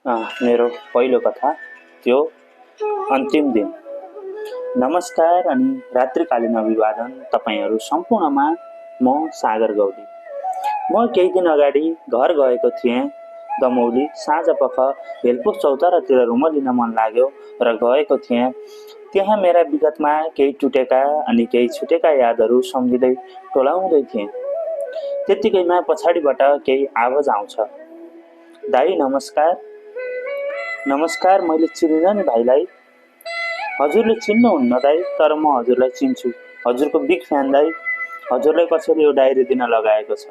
मेरो पहिलो कथा त्यो अन्तिम दिन। नमस्कार अनि रात्रिकालीन अभिवादन तपाईहरू सम्पूर्णमा। म सागर गौली। म केही दिन अगाडि घर गएको थिएँ। दमौली साँझपख हेलपुर चौतारातिर रुम लिन मन लाग्यो र गएको थिएँ। त्यहाँ मेरा विगतमा केही टुटेका अनि केही छुटेका यादहरू सम्झिँदै टोलाउँदै थिएँ। त्यतिकैमा पछाडिबाट केही आवाज आउँछ। दाई नमस्कार। नमस्कार, मैले चिनिनँ नि भाइलाई। हजुरले चिन्नुहुन्न दाई, तर म हजुरलाई चिन्छु। हजुरको बिग फ्यान दाई। हजुरलाई कसैले यो डायरी दिन लगाएको छ।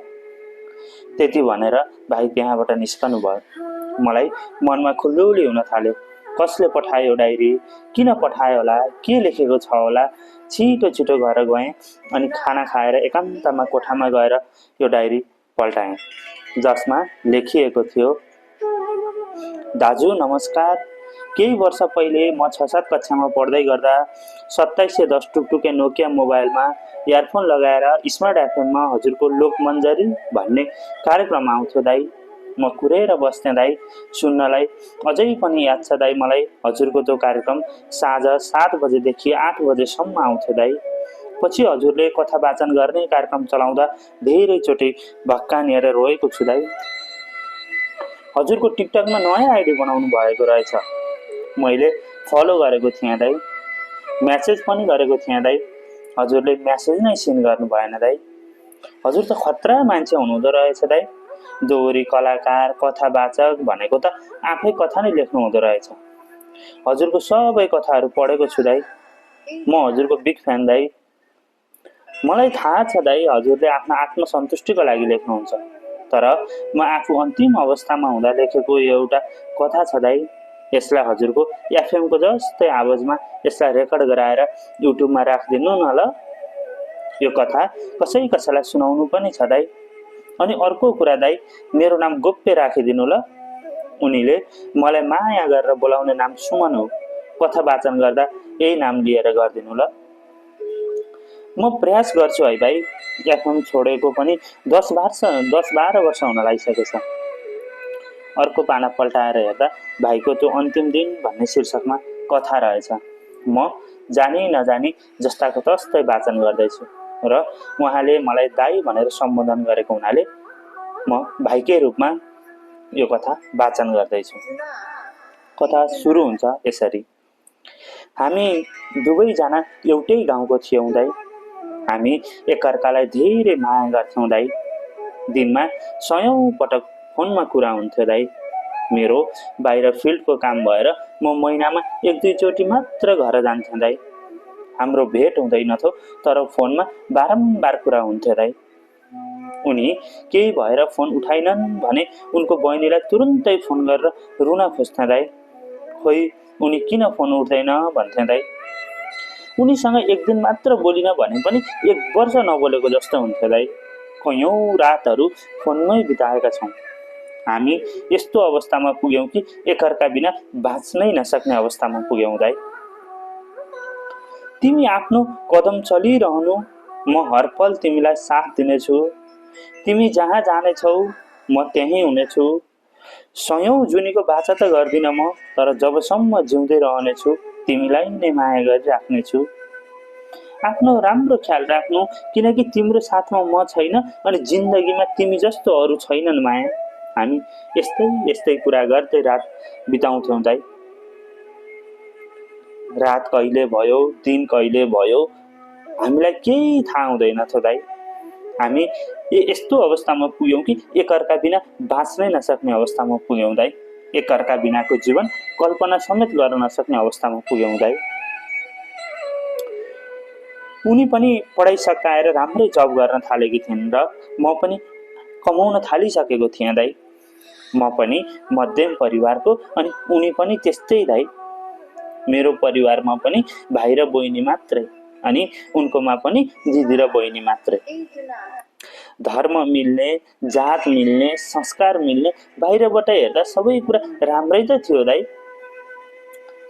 त्यति भनेर भाइ त्यहाँबाट निस्कनु भयो। मलाई मनमा खुल्दुली हुन थाल्यो। कसले पठायो डायरी, किन पठायो होला, के लेखेको छ होला। छिटो छिटो घर गएँ अनि खाना खाएर एकान्तमा कोठामा गएर यो डायरी पल्टाएँ, जसमा लेखिएको थियो, दाजु नमस्कार। केही वर्ष पहिले म 6-7 कक्षामा पढ्दै गर्दा 2710 टुकटुके नोकिया मोबाइलमा इयरफोन लगाएर स्मार्ट एफएममा हजुरको लोकमञ्जरी भन्ने कार्यक्रम आउँथ्यो दाई। म कुरेर बस्थेँ दाई सुन्नलाई। अझै पनि याद छ दाई मलाई हजुरको त्यो कार्यक्रम साँझ 7 बजेदेखि 8 बजेसम्म आउँथ्यो दाई। पछि हजुरले कथा वाचन गर्ने कार्यक्रम चलाउँदा धेरैचोटि भक्कानिएर रोएको छु दाई। हजुरको टिकटकमा नयाँ आइडी बनाउनु भएको रहेछ। मैले फलो गरेको थिएँ दाई, म्यासेज पनि गरेको थिएँ दाई। हजुरले म्यासेज नै सिन गर्नु भएन दाई। हजुर त खतरा मान्छे हुनुहुँदो रहेछ दाई। दोहोरी कलाकार, कथावाचक भनेको त आफै कथा नै लेख्नु हुँदो रहेछ। हजुरको सबै कथाहरू पढेको छु दाई। म हजुरको बिग फ्यान दाई। मलाई थाहा छ दाई हजुरले आफ्नो आत्मसन्तुष्टिको लागि लेख्नुहुन्छ, तर म आफू अन्तिम अवस्थामा हुँदा लेखेको एउटा कथा छ दाई। यसलाई हजुरको एफएमको जस्तै आवाजमा यसलाई रेकर्ड गराएर युट्युबमा राखिदिनु न ल। यो कथा कसैलाई सुनाउनु पनि छ दाई। अनि अर्को कुरा दाई, मेरो नाम गोप्य राखिदिनु ल। उनीले मलाई माया गरेर बोलाउने नाम सुमन हो। कथा वाचन गर्दा यही नाम लिएर गरिदिनु ल। म प्रयास गर्छु है भाइ। एफएम छोडेको पनि 10-12 वर्ष हुन लागिसकेको छ। अर्को पाना पल्टाएर हेर्दा भाइको त्यो अन्तिम दिन भन्ने शीर्षकमा कथा रहेछ। म जानी नजानी जस्ताको तस्तै वाचन गर्दैछु र उहाँले मलाई दाई भनेर सम्बोधन गरेको हुनाले म भाइकै रूपमा यो कथा वाचन गर्दैछु। कथा सुरु हुन्छ यसरी। हामी दुवैजना एउटै गाउँको थियौँ दाई। हामी एकअर्कालाई धेरै माया गर्थ्यौँ दाई। दिनमा 100औं पटक फोनमा कुरा हुन्थ्यो दाई। मेरो बाहिर फिल्डको काम भएर म महिनामा 1-2 चोटि मात्र घर जान्थेँ दाई। हाम्रो भेट हुँदैनथ्यो, तर फोनमा बारम्बार कुरा हुन्थ्यो दाई। उनी केही भएर फोन उठाइनन् भने उनको बहिनीलाई तुरुन्तै फोन गरेर रुन खोज्थे दाई। खोइ उनी किन फोन उठ्दैन भन्थे दाई। उनीसँग एक दिन मात्र बोलिन भने पनि 1 वर्ष नबोलेको जस्तो हुन्थ्यो दाई। कयौं रातहरू फोनमै बिताएका छौं। हामी यस्तो अवस्थामा पुग्यौं कि एकअर्का बिना बाँच्नै नसक्ने अवस्थामा पुग्यौं दाई। तिमी आफ्नो कदम चलिरहनु, म हरपल तिमीलाई साथ दिनेछु। तिमी जहाँ जानेछौ म त्यहीँ हुनेछु। 100औं जुनीको बाचा त गर्दिन म, तर जबसम्म जिउँदै रहनेछु तिमीलाई नै माया गरिराख्नेछु। आफ्नो राम्रो ख्याल राख्नु, किनकि तिम्रो साथमा म छैन अनि जिन्दगीमा तिमी जस्तो अरू छैनन् माया। हामी यस्तै कुरा गर्दै रात बिताउँथ्यौं दाई। रात कहिले भयो, दिन कहिले भयो, हामीलाई केही थाहा हुँदैनथ्यो दाई। हामी यस्तो अवस्थामा पुग्यौं कि एकअर्का बिना बाँच्नै नसक्ने अवस्थामा पुग्यौं दाई। एकअर्का बिनाको जीवन कल्पना समेत गर्न नसक्ने अवस्थामा पुग्यौं दाई। उनी पनि पढाइ सकाएर राम्रै जब गर्न थालेकी थिइन् र म पनि कमाउन थालिसकेको थिएँ दाई। म पनि मध्यम परिवारको अनि उनी पनि त्यस्तै दाई। मेरो परिवारमा पनि भाइ र बहिनी मात्रै, अनि उनकोमा पनि दिदी र बहिनी मात्रै। धर्म मिल्ने, जात मिल्ने, संस्कार मिल्ने, बाहिरबाट हेर्दा सबै कुरा राम्रै त थियो दाई।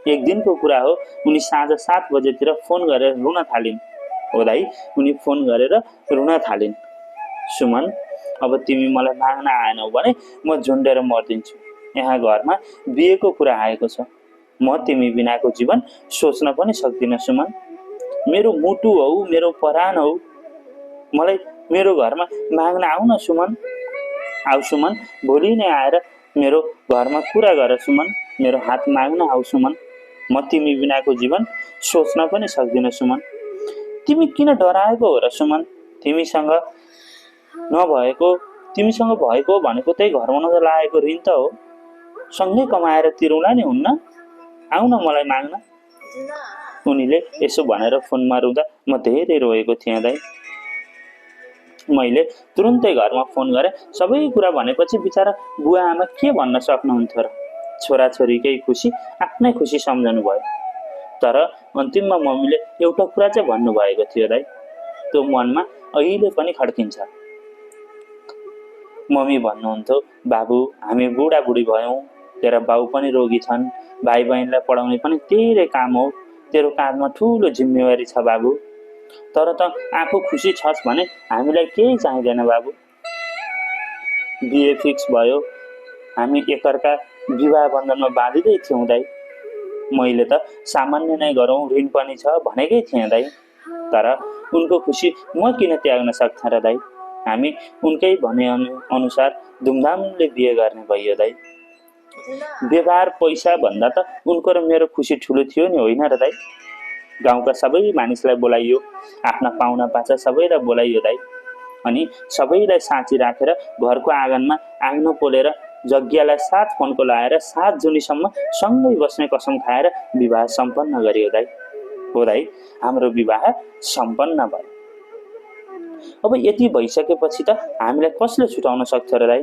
एक दिनको कुरा हो, उनी साँझ 7 बजेतिर फोन गरेर रुन थालिन्। हो दाई, उनी फोन गरेर रुन थालिन्। सुमन, अब तिमी मलाई माग्न आएनौ भने म झुन्डेर मर्दिन्छु। यहाँ घरमा बिहेको कुरा आएको छ। म तिमी बिनाको जीवन सोच्न पनि सक्दिनँ सुमन। मेरो मुटु हौ, मेरो परान हौ, मलाई मेरो घरमा माग्न आऊ न सुमन। आऊ सुमन, भोलि नै आएर मेरो घरमा कुरा गर सुमन, मेरो हात माग्न आऊ सुमन। म तिमी बिनाको जीवन सोच्न पनि सक्दिनँ सुमन। तिमी किन डराएको हो र सुमन? तिमीसँग भएको भनेको त्यही घर बनाउन लागेको ऋण त हो। सँगै कमाएर तिरौला नि हुन्न? आऊ न मलाई माग्न। उनीले यसो भनेर फोनमा रुँदा म धेरै रोएको थिएँ दाइ। मैले तुरुन्तै घरमा फोन गरेँ। सबै कुरा भनेपछि बिचारा बुवा आमा के भन्न सक्नुहुन्थ्यो र? छोराछोरीकै खुसी आफ्नै खुसी सम्झनु भयो। तर अन्तिममा मम्मीले एउटा कुरा चाहिँ भन्नुभएको थियो दाइ, त्यो मनमा अहिले पनि खड्किन्छ। मम्मी भन्नुहुन्थ्यो, बाबु हामी बुढाबुढी भयौँ, तेरा बाउ पनि रोगी छन्, भाइ बहिनीलाई पढाउने पनि तेरै काम हो, तेरो काँधमा ठुलो जिम्मेवारी छ बाबु। तर त आफू खुसी छस् भने हामीलाई केही चाहिँदैन बाबु। बिहे फिक्स भयो, हामी एकअर्का विवाह बन्धनमा बाँधिँदै थियौँ दाइ। मैले त सामान्य नै गरौँ, ऋण पनि छ भनेकै थिएँ दाइ। तर उनको खुसी म किन त्याग्न सक्थेँ र दाइ? हामी उनकै भने अनुसार धुमधामले बिहे गर्ने भइयो दाइ। व्यवहार पैसा भन्दा त उनको र मेरो खुसी ठुलो थियो नि, होइन र दाइ? गाउँका सबै मानिसलाई बोलाइयो, आफ्ना पाहुना पाछा सबैलाई बोलाइयो दाइ। अनि सबैलाई साँची राखेर घरको आँगनमा आँग्नो पोलेर जग्गालाई 7 फन्को लाएर 7 जुनीसम्म सँगै बस्ने कसम खाएर विवाह सम्पन्न गरियो दाइ। हो दाइ, हाम्रो विवाह सम्पन्न भयो। अब यति भइसकेपछि त हामीलाई कसले छुटाउन सक्थ्यो र दाइ?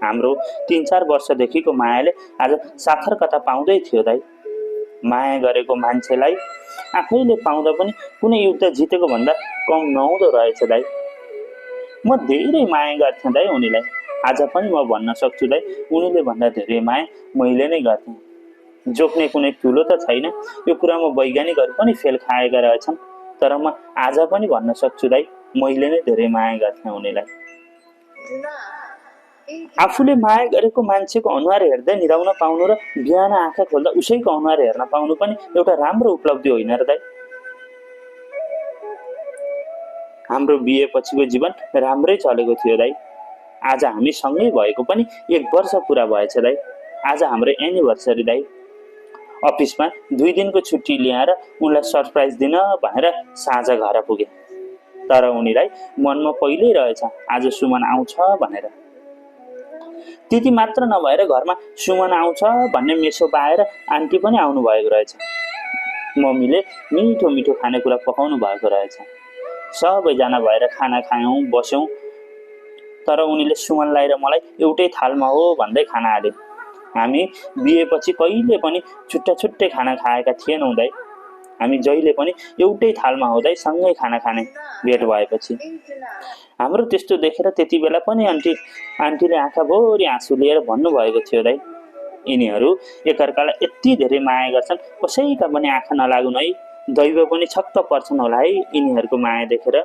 हाम्रो 3-4 वर्षदेखिको मायाले आज साथर कता पाउँदै थियो दाइ। माया गरेको मान्छेलाई आफैले पाउँदा पनि कुनै युद्ध जितेको भन्दा कम नहुँदो रहेछ दाइ। म धेरै माया गर्थेँ दाइ उनीलाई। आज पनि म भन्न सक्छु दाइ, उनीले भन्दा धेरै माया मैले नै गर्थेँ। जोख्ने कुनै ठुलो त छैन, यो कुरामा वैज्ञानिकहरू पनि फेल खाएका रहेछन्। तर म आज पनि भन्न सक्छु दाइ, मैले नै धेरै माया गर्थेँ उनीलाई। आफूले माया गरेको मान्छेको अनुहार हेर्दै निदाउन पाउनु र बिहान आँखा खोल्दा उसैको अनुहार हेर्न पाउनु पनि एउटा राम्रो उपलब्धि होइन र दाइ? हाम्रो बिहे पछिको जीवन राम्रै चलेको थियो दाइ। आज हामी सँगै भएको पनि 1 वर्ष पुरा भएछ दाइ। आज हाम्रो एनिभर्सरी दाइ। अफिसमा 2 दिनको छुट्टी ल्याएर उनलाई सरप्राइज दिन भनेर साँझ घर पुगे। तर उनीलाई मनमा पहिल्यै रहेछ आज सुमन आउँछ भनेर। त्यति मात्र नभएर घरमा सुमन आउँछ भन्ने मेसो पाएर आन्टी पनि आउनु भएको रहेछ। मम्मीले मिठो मिठो खानेकुरा पकाउनु भएको रहेछ। सबैजना भएर खाना खायौँ, बस्यौँ। तर उनीले सुमनलाई र मलाई एउटै थालमा हो भन्दै खाना हाले। हामी बिहेपछि कहिले पनि छुट्टा छुट्टै खाना खाएका थिएनौँ दाइ। हामी जहिले पनि एउटै थालमा हुँदै सँगै खाना खाने भेट भएपछि। हाम्रो त्यस्तो देखेर त्यति बेला पनि आन्टीले आँखाभरि आँसु लिएर भन्नुभएको थियो दाइ, यिनीहरू एकअर्कालाई यति धेरै माया गर्छन्, कसैका पनि आँखा नलागुन् है, दैव पनि छक्क पर्छन् होला है यिनीहरूको माया देखेर।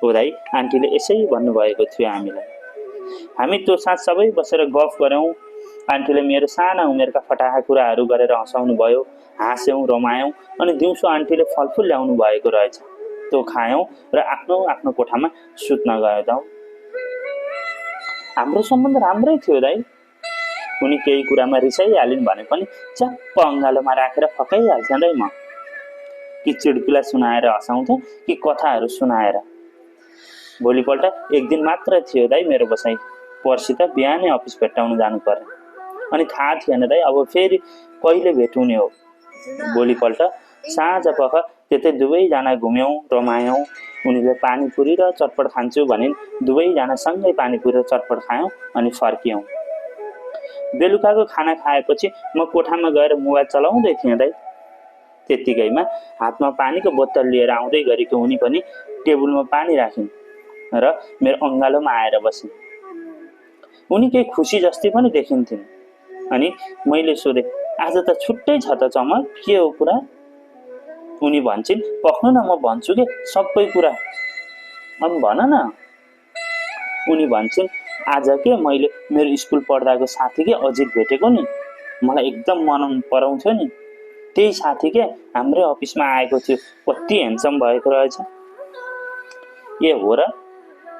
हो दाइ, आन्टीले यसै भन्नुभएको थियो हामीलाई। हामी त्यो साँझ सबै बसेर गफ गऱ्यौँ। आन्टीले मेरो साना उमेरका फटाहा कुराहरू गरेर हँसाउनु भयो, हाँस्यौँ, रमायौँ। अनि दिउँसो आन्टीले फलफुल ल्याउनु भएको रहेछ, त्यो खायौँ र आफ्नो आफ्नो कोठामा सुत्न गयो त। हाम्रो सम्बन्ध राम्रै थियो दाइ। उनी केही कुरामा रिसाइहालिन् भने पनि च्याप्प अङ्गालोमा राखेर फकाइहाल्थेँ दाइ म। कि चिड्पिला सुनाएर हँसाउँथेँ कि कथाहरू सुनाएर। भोलिपल्ट 1 दिन मात्र थियो दाइ मेरो बसाइ। पर्सि त बिहानै अफिस भेट्टाउन जानु पर्यो। अनि थाहा थिएन दाइ अब फेरि कहिले भेट हुने हो। भोलिपल्ट साँझ पख त्यतै दुवैजना घुम्यौँ, रमायौँ। उनीले पानीपुरी र चटपट खान्छु भनिन्। दुवैजना सँगै पानीपुरी र चटपट खायौँ अनि फर्कियौँ। बेलुकाको खाना खाएपछि म कोठामा गएर मोबाइल चलाउँदै थिएँ दाइ। त्यत्तिकैमा हातमा पानीको बोतल लिएर आउँदै गरेको उनी पनि टेबलमा पानी राखिन् र मेरो अङ्गालोमा आएर बसिन्। उनी केही खुसी जस्तै पनि देखिन्थिन्। अनि मैले सोधेँ, आज त छुट्टै छ त चमक, के हो कुरा? उनी भन्छन्, पख्नु न म भन्छु के सबै कुरा। अब भन न। उनी भन्छन्, आज के मैले मेरो स्कुल पढ्दाको साथी के अजित भेटेको नि, मलाई एकदम मन पराउँथ्यो नि, त्यही साथी के हाम्रै अफिसमा आएको थियो, कति ह्यान्डसम भएको रहेछ। ए हो र?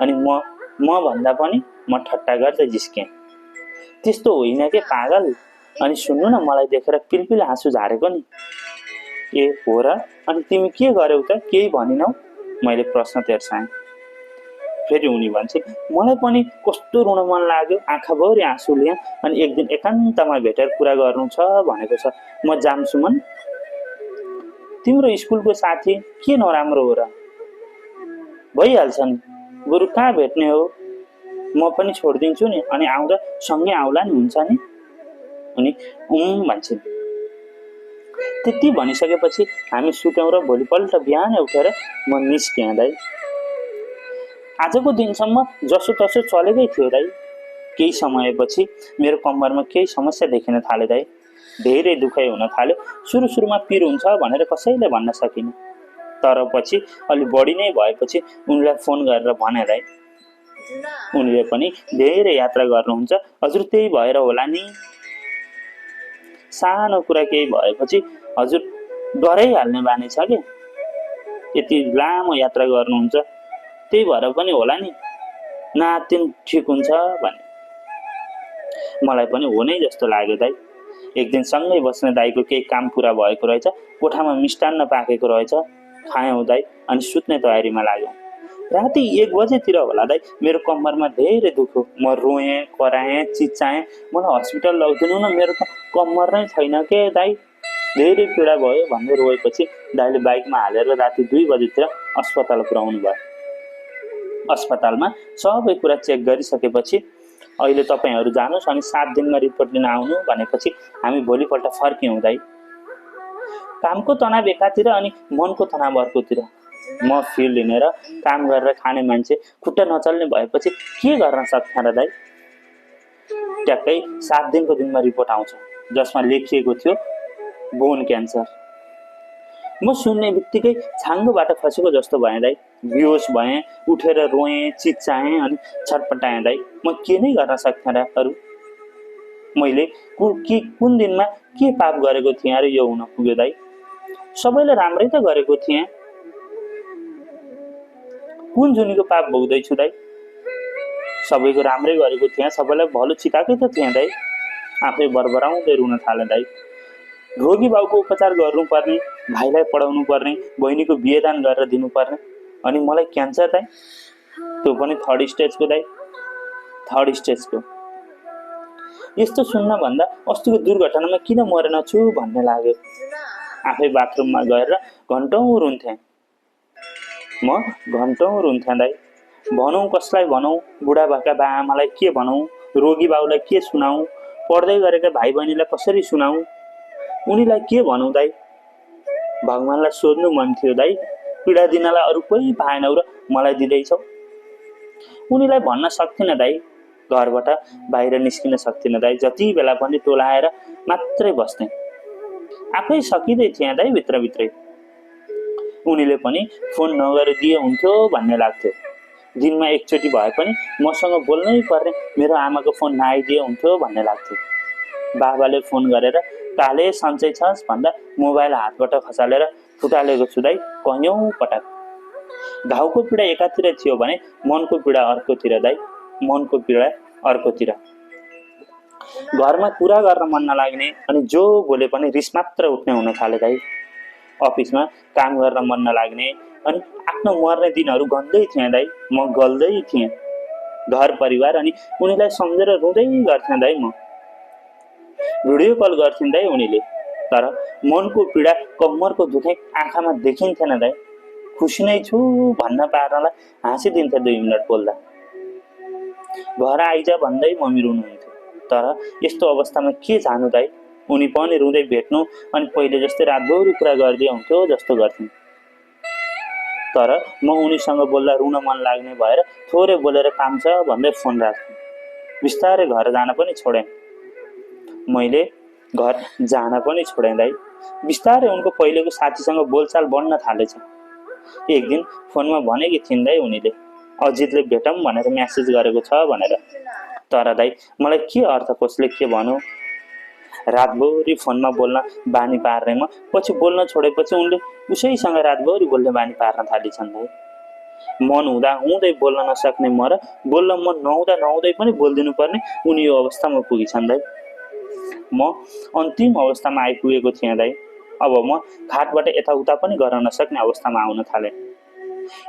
अनि म भन्दा पनि म ठट्टा गर्दै जिस्केँ। त्यस्तो होइन के पागल, अनि सुन्नु न, मलाई देखेर पिलपिल आँसु झारेको नि। ए हो र? अनि तिमी के गर्यौ त, केही भनिनौ? मैले प्रश्न तेर्साएँ। फेरि उनी भन्छे, मलाई पनि कस्तो रुन मन लाग्यो, आँखाभरि आँसु लिएँ, अनि एक दिन एकान्तमा भेटेर कुरा गर्नु छ भनेको छ, म जाम सुमन। तिम्रो स्कुलको साथी के नराम्रो हो र? भइहाल्छ नि, बरु कहाँ भेट्ने हो, म पनि छोडिदिन्छु नि, अनि आउँदा सँगै आउला नि, हुन्छ नि? अनि भन्छन्। त्यति भनिसकेपछि हामी सुत्यौँ र भोलिपल्ट बिहानै उठेर म निस्केँ दाइ। आजको दिनसम्म जसो तसो चलेकै थियो दाइ। केही समयपछि मेरो कम्मरमा केही समस्या देखिन थाल्यो दाइ। धेरै दुखाइ हुन थाल्यो। सुरुमा पिर हुन्छ भनेर कसैले भन्न सकिनँ, तर पछि अलि बढी नै भएपछि उनलाई फोन गरेर भने दाइ। उनले पनि धेरै यात्रा गर्नुहुन्छ, हजुर त्यही भएर होला नि। सानो कुरा केही भएपछि हजुर डरै हाल्ने बानी छ कि, यति लामो यात्रा गर्नुहुन्छ, त्यही भएर पनि होला नि, नातिन ठिक हुन्छ भने। मलाई पनि हो नै जस्तो लाग्यो दाइ। एक दिन सँगै बस्ने दाइको केही काम पुरा भएको रहेछ, कोठामा मिष्टान्न पाकेको रहेछ, खायौँ दाइ, अनि सुत्ने तयारीमा लाग्यौँ। राति 1 बजेतिर होला दाइ, मेरो कम्मरमा धेरै दुख्यो। म रोएँ, कराएँ, चिच्चाएँ, मलाई हस्पिटल लगिदिनु न, मेरो त कम्मर नै छैन के दाइ, धेरै पीडा भयो भन्दै रोएपछि दाइले बाइकमा हालेर राति 2 बजेतिर अस्पताल पुर्याउनु भयो। अस्पतालमा सबै कुरा चेक गरिसकेपछि अहिले तपाईहरू जानुहोस् अनि 7 दिनमा रिपोर्ट लिन आउनु भनेपछि हामी भोलिपल्ट फर्क्यौँ दाइ। कामको तनाव एकातिर अनि मनको तनाव अर्कोतिर। म फिल लिनेर काम गरेर खाने मान्छे खुट्टा नचल्ने भएपछि के गर्न सक्छ र दाइ? ट्याक्कै 7 दिनको दिनमा रिपोर्ट आउँछ, जसमा लेखिएको थियो बोन क्यान्सर। म सुन्ने बित्तिकै छाङ्गोबाट खसेको जस्तो भएँ दाइ। बेहोस भएँ, उठेर रोएँ, चिच्चाएँ, अनि छटपटाएँ दाइ। म के नै गर्न सक्थेँ र अरू? मैले कुन दिनमा के पाप गरेको थिएँ र यो हुन पुग्यो दाइ? सबैले राम्रै त गरेको थिएँ, कुन जुनीको पाप भोग्दैछु दाइ? सबैको राम्रै गरेको थिएँ, सबैलाई भलो चिताकै त थिएँ दाइ। आफै बरबराउँदै रुन थालेँ दाइ। रोगी बाउको उपचार गर्नुपर्ने, भाइलाई पढाउनु पर्ने, बहिनीको बिहेदान गरेर दिनुपर्ने, अनि मलाई क्यान्सर दाइ, त्यो पनि 3rd स्टेजको दाइ, 3rd स्टेजको। यस्तो सुन्न भन्दा अस्तिको दुर्घटनामा किन मरेन छु भन्ने लाग्यो। आफै बाथरुममा गएर घन्टौँ रुन्थेँ। म घन्टौँ रुन्थेँ दाइ। भनौँ कसलाई भनौँ, बुढा भएका बाआमालाई के भनौँ, रोगी बाउलाई के सुनाऊ, पढ्दै गरेका भाइ बहिनीलाई कसरी सुनाऊ, उनीलाई के भनौँ दाइ? भगवानलाई सोध्नु मन थियो दाइ, पीडा दिनलाई अरू कोही पाएनौ र मलाई दिँदैछौ। उनीलाई भन्न सक्थिनँ दाइ, घरबाट बाहिर निस्किन सक्थिनँ दाइ। जति बेला पनि टोलाएर मात्रै बस्थेँ, आफै सकिँदै थिएँ दाइ भित्रभित्रै। उनीले पनि फोन नगरिदिए हुन्थ्यो भन्ने लाग्थ्यो। दिनमा एकचोटि भए पनि मसँग बोल्नै पर्ने, मेरो आमाको फोन नआइदिए हुन्थ्यो भन्ने लाग्थ्यो। बाबाले फोन गरेर काले सन्चै छस् भन्दा मोबाइल हातबाट खसालेर फुटालेको छु दाइ कयौँ पटक। घाउको पीडा एकातिर थियो भने मनको पीडा अर्कोतिर दाइ, मनको पीडा अर्कोतिर। घरमा कुरा गर्न मन नलाग्ने, अनि जो बोले पनि रिस मात्र उठ्ने हुन थाले दाइ। अफिसमा काम गर्न मन नलाग्ने, अनि आफ्नो मर्ने दिनहरू गन्दै थिएँ दाइ, म गल्दै थिएँ। घर परिवार अनि उनीलाई सम्झेर रुँदै गर्थेँ दाइ। म भिडियो कल गर्थिन् दाइ उनीले, तर मनको पीडा, कम्मरको दुखाइ आँखामा देखिन्थेन दाइ। खुसी नै छु भन्न पार्नलाई हाँसिदिन्थे 2 मिनट बोल्दा। घर आइज भन्दै मम्मी रुनुहुन्थ्यो, तर यस्तो अवस्थामा के जानु दाइ? उनी पनि रुँदै भेट्नु, अनि पहिले जस्तै रातभरि कुरा गरिदिए हुन्थ्यो जस्तो गर्थिन्। तर म उनीसँग बोल्दा रुन मन लाग्ने भएर थोरै बोलेर काम छ भन्दै फोन राख्थेँ। बिस्तारै घर जान पनि छोडेँ। मैले घर जान पनि छोडेँ दाइ। बिस्तारै उनको पहिलेको साथीसँग बोलचाल बढ्न थालेछ। एक दिन फोनमा भनेकी थिइन् दाइ उनीले, अजितले भेटौँ भनेर म्यासेज गरेको छ भनेर। तर दाइ मलाई के अर्थ कसले के भनौँ, रातभरि फोनमा बोल्न बानी पार्नेमा पछि बोल्न छोडेपछि उनले उसैसँग रातभरि बोल्ने बानी पार्न थालिछन् दाइ। मन हुँदा हुँदै बोल्न नसक्ने म र बोल्न मन नहुँदा नहुँदै पनि बोलिदिनु पर्ने उनी यो अवस्थामा पुगिछन् दाइ। म अन्तिम अवस्थामा आइपुगेको थिएँ दाइ। अब म खाटबाट यताउता पनि गर्न नसक्ने अवस्थामा आउन थालेँ।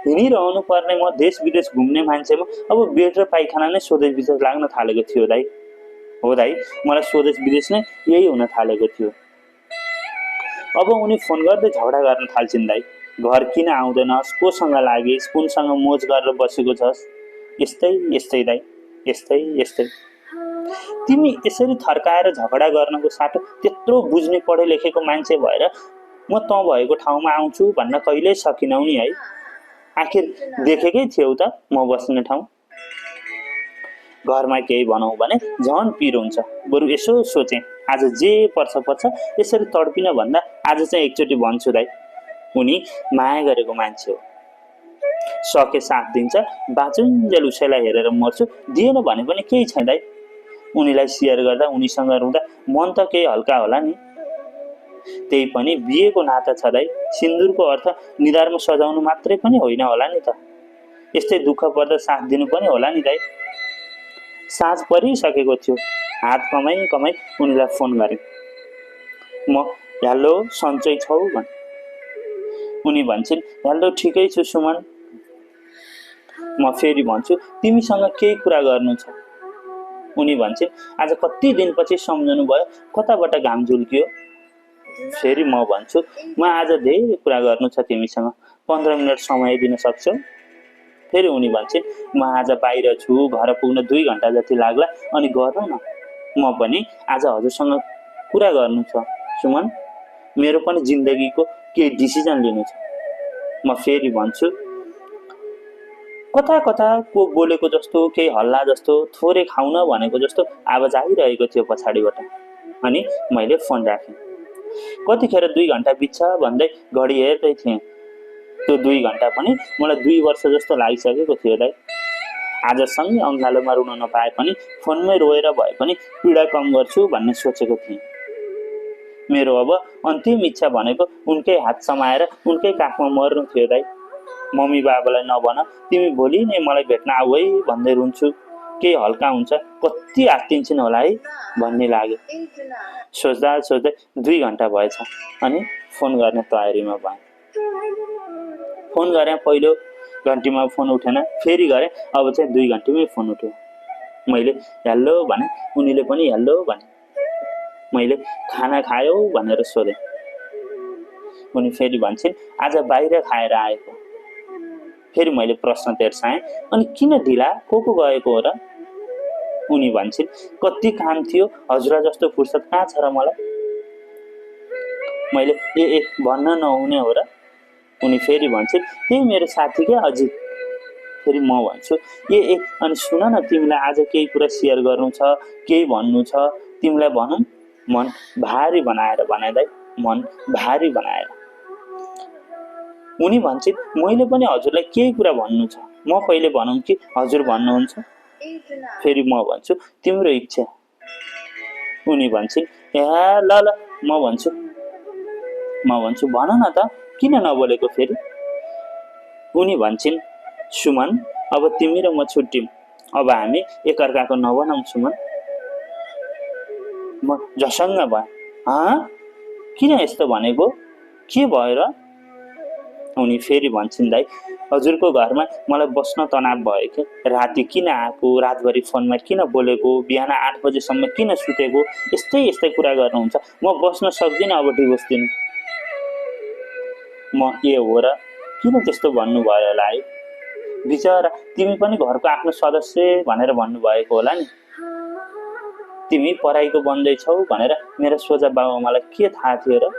हिँडिरहनु पर्ने म देश विदेश घुम्ने मान्छेमा अब बेड र पाइखाना नै स्वदेश विदेश लाग्न थालेको थियो दाइ। हो दाइ, मलाई स्वदेश विदेश नै यही हुन थालेको थियो। अब उनी फोन गर्दै झगडा गर्न थाल्छिन् दाइ। घर किन आउँदैनस्, कोसँग लागिस्, कुनसँग मोज गरेर बसेको छस्, यस्तै यस्तै दाइ, यस्तै यस्तै। तिमी यसरी थर्काएर झगडा गर्नको साटो त्यत्रो बुझ्ने पढे लेखेको मान्छे भएर म तँ भएको ठाउँमा आउँछु भन्न कहिल्यै सकिनौ नि है। आखिर देखेकै थियौ त म बस्ने ठाउँ। घरमा केही भनौँ भने झन् पिर हुन्छ। बरु यसो सोचेँ, आज जे पर्छ पर्छ, यसरी तडपिन भन्दा आज चाहिँ एकचोटि भन्छु दाइ। उनी माया गरेको मान्छे हो, सके साथ दिन्छ, बाँचुन्जेल उसैलाई हेरेर मर्छु, दिएन भने पनि केही छैन दाइ। उनीलाई सेयर गर्दा उनीसँग रुँदा मन त केही हल्का होला नि। त्यही पनि बिहेको नाता छ दाइ। सिन्दुरको अर्थ निधारमा सजाउनु मात्रै पनि होइन होला नि त, यस्तै दुःख पर्दा साथ दिनु पनि होला नि दाइ। साँझ परिसकेको थियो। हात कमाई कमाई उनीलाई फोन गरेँ। म हेलो सन्चै छौ भने। उनी भन्छन् हेलो ठिकै छु सुमन। म फेरि भन्छु तिमीसँग केही कुरा गर्नु छ। उनी भन्छन् आज कति दिनपछि सम्झनु भयो, कताबाट घाम झुल्कियो। फेरि म भन्छु म आज धेरै कुरा गर्नु छ तिमीसँग, 15 मिनट समय दिन सक्छौ। फेरि उनी भन्छन् म आज बाहिर छु, घर पुग्न 2 घन्टा जति लाग्ला, अनि गरौँ न। म पनि आज हजुरसँग कुरा गर्नु छ सुमन, मेरो पनि जिन्दगीको केही डिसिजन लिनु छ। म फेरि भन्छु कता कता को बोलेको जस्तो, केही हल्ला जस्तो, थोरै खाउन भनेको जस्तो आवाज आइरहेको थियो पछाडिबाट। अनि मैले फोन राखेँ। कतिखेर 2 घन्टा बित्छ भन्दै घडी हेर्दै थिएँ। त्यो 2 घन्टा पनि मलाई 2 वर्ष जस्तो लागिसकेको थियो दाइ। आजसँगै अँगालोमा रुन नपाए पनि फोनमै रोएर भए पनि पीडा कम गर्छु भन्ने सोचेको थिएँ। मेरो अब अन्तिम इच्छा भनेको उनकै हात समाएर उनकै काखमा मर्नु थियो दाइ। मम्मी बाबालाई नभन, तिमी भोलि नै मलाई भेट्न आऊ है भन्दै रुन्छु, केही हल्का हुन्छ, कति आत्तिन्छन् होला है भन्ने लाग्यो। सोच्दा सोच्दै 2 घन्टा भएछ। अनि फोन गर्ने तयारीमा भएँ। फोन गरेँ, पहिलो घन्टीमा फोन उठेन, फेरि गरेँ, अब चाहिँ 2 घन्टीमै फोन उठ्यो। मैले हेलो भने, उनीले पनि हेलो भने। मैले खाना खायौ भनेर सोधेँ। उनी फेरि भन्छन् आज बाहिर खाएर आएको। फेरि मैले प्रश्न तेर्साएँ, अनि किन ढिला, को गएको हो र? उनी भन्छन् कति काम थियो, हजुर जस्तो फुर्सद कहाँ छ र मलाई। मैले ए भन्न नहुने हो र? उनी फेरि भन्छन् त्यही मेरो साथी क्या अजित। फेरि म भन्छु ए अनि सुन न, तिमीलाई आज केही कुरा सेयर गर्नु छ, केही भन्नु छ, तिमीलाई भनौँ। मन भारी बनाएर भने दाइ, मन भारी बनाएर। उनी भन्छन् मैले पनि हजुरलाई केही कुरा भन्नु छ, म पहिले भनौँ कि हजुर भन्नुहुन्छ? फेरि म भन्छु तिम्रो इच्छा। उनी भन्छन् ए ल ल म भन्छु भन न त, किन नबोलेको फेरि? उनी भन्छन् सुमन अब तिमी र म छुट्यौँ, अब हामी एकअर्काको नबनौँ सुमन। म झसङ्ग भएँ। किन यस्तो भनेको, के भयो र? उनी फेरि भन्छन् दाइ हजुरको घरमा मलाई बस्न तनाव भयो कि, राति किन आएको, रातभरि फोनमा किन बोलेको, बिहान 8 बजेसम्म किन सुतेको, यस्तै यस्तै कुरा गर्नुहुन्छ, म बस्न सक्दिनँ अब डिभोर्स दिनु। म ए हो र, किन त्यस्तो भन्नुभयो होला है? बिचरा तिमी पनि घरको आफ्नो सदस्य भनेर भन्नुभएको होला नि। तिमी पढाइको बन्दैछौ भनेर मेरो सोझा बाबुआमालाई के थाहा थियो र?